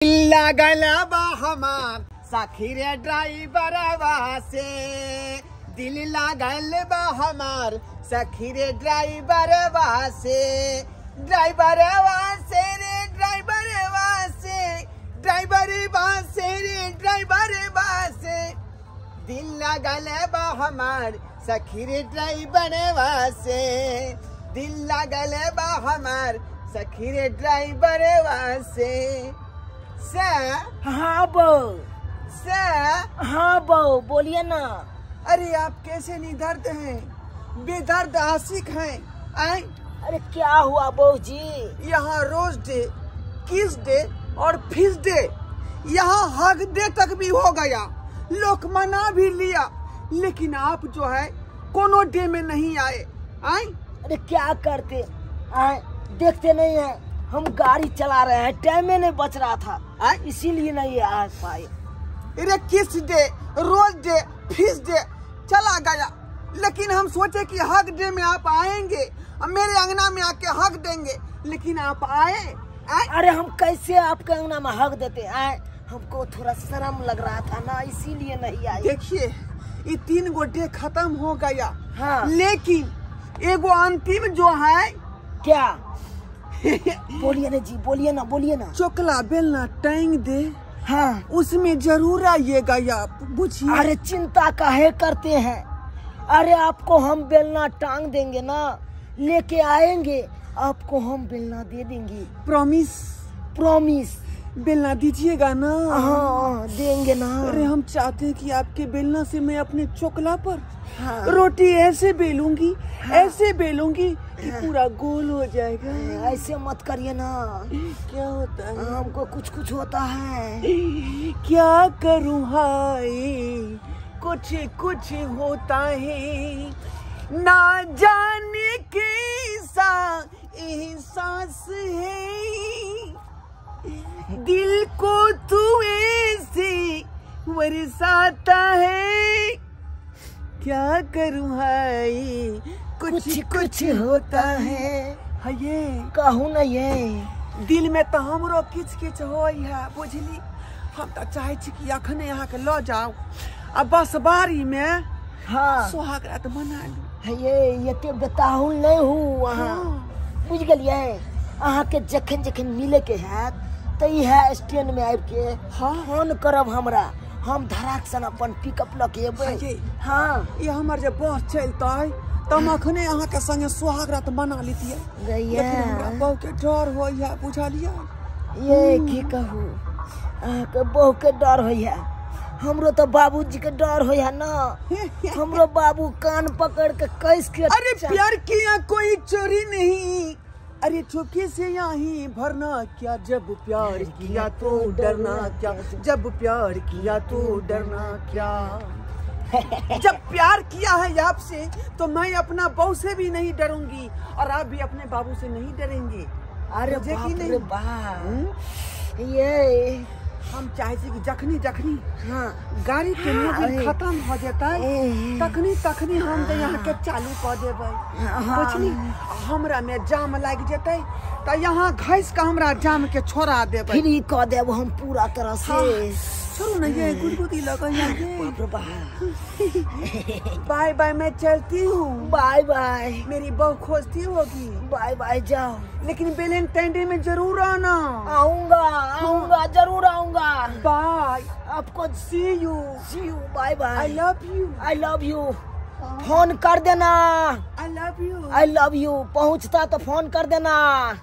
लागल बा हमार साखी रे ड्राइवरवा से, दिल लागल बा हमार सखी रे ड्राइवरवा से, ड्राइवरवा से रे ड्राइवरवा से, ड्राइवरवा से रे ड्राइवरवा से, दिल लागल बा हमार सखी रे ड्राइवरवा से, दिल लागल बा हमार सखी रे ड्राइवरवा से। से हाँ बो से हाँ बो बोलिए ना। अरे आप कैसे निदर्द हैं, बेदर्द आशिक हैं। आए अरे क्या हुआ बहू जी? यहाँ रोज डे, किस डे और फिस डे, यहाँ हक डे तक भी हो गया, लोग मना भी लिया, लेकिन आप जो है कोनो डे में नहीं आए। आए अरे क्या करते, आए देखते नहीं है हम गाड़ी चला रहे हैं, टाइम में नहीं बच रहा था, इसीलिए नहीं आ पाए। अरे किस डे, रोज डे, फिस डे चला गया, लेकिन हम सोचे कि हक डे में आप आएंगे और मेरे अंगना में आके हक देंगे, लेकिन आप आए, आए? अरे हम कैसे आपके अंगना में हक देते, आए हमको थोड़ा शर्म लग रहा था ना, इसीलिए नहीं आए। देखिए ये 3 गो डे खत्म हो गया। हाँ। लेकिन एगो अंतिम जो है क्या? बोलिए ना जी, बोलिए ना, बोलिए ना। चोकला बेलना टांग दे। हाँ। उसमें जरूर आइएगा आप, बुझिए। अरे चिंता काहे करते हैं, अरे आपको हम बेलना टांग देंगे ना, लेके आएंगे आपको हम बेलना दे देंगे। प्रॉमिस? प्रॉमिस। बेलना दीजिएगा ना? हाँ देंगे ना। अरे हम चाहते हैं कि आपके बेलना से मैं अपने चोकला पर हाँ। रोटी ऐसे बेलूंगी, हाँ। ऐसे बेलूंगी कि हाँ। पूरा गोल हो जाएगा। ऐसे मत करिए ना। क्या होता है? हमको कुछ कुछ होता है। क्या करूँ हाय, कुछ कुछ होता है, ना जाने कैसा एहसास है, दिल को तू ऐसे बरसाता है, क्या करूँ हाय, कुछ कुछ होता है। ये कहूँ ना, ये दिल में तो हमरो किच किच होई है, बुझली। हम तो चाहे छी कि अखने यहाँ के ल जाओ आ बस बारी में हाँ सुहाग रात मना लू। ये एते बताहुल नहीं हूँ वहाँ। बुझ गेलियै? अहाँ के जखन जखन मिले के हैत त इएह स्टैंड में आबि के हाँ फोन करब हमरा, हम धराक सन अपन पिकअप लऽ के एबै। हाँ। ये हमर जे बस चलतै त हम अखने अहाँ के संगे सुहाग रात मना लेतियै, लेकिन हमरा बहू के डर होइया, बुझलियै? ये की कहू, अहाँ के बहू के डर होइया, हमरो तो बाबूजी के डर होइया ना। हमरो बाबू कान पकड़ के कस के। अरे प्यार किया कोई चोरी नहीं, अरे चुपके से यहाँ भरना क्या, जब प्यार किया तो डरना क्या, जब प्यार किया तो डरना क्या। जब प्यार किया है आपसे तो मैं अपना बहू से भी नहीं डरूंगी और आप भी अपने बाबू से नहीं डरेंगे। अरे बाप रे बाप, ये हम चाहे छी कि जखनी जखनी हाँ गाड़ी के मोबिल खत्म हो जेतै तखनी तखनी हम तो यहाँ के चालू कऽ देबै, बुझली? हमरा में जाम लागि जेतै त यहाँ घसि के हमरा जाम के छोड़ा देबै, फ्री कऽ देब हम पूरा तरह से। चलो ना, ये गुदगुदी लगैया। बाप रे बाप। बाय बाय, मैं चलती हूँ। बाय बाय। मेरी बहू खोजती होगी। बाय बाय, जाओ। लेकिन वैलेंटाइन डे में जरूर आना। आऊंगा आऊंगा, जरूर आऊंगा। बाय, आपको see you. See you, bye bye. I love you. I love you. Phone कर देना। I love you. I love you. पहुंचता तो फोन कर देना।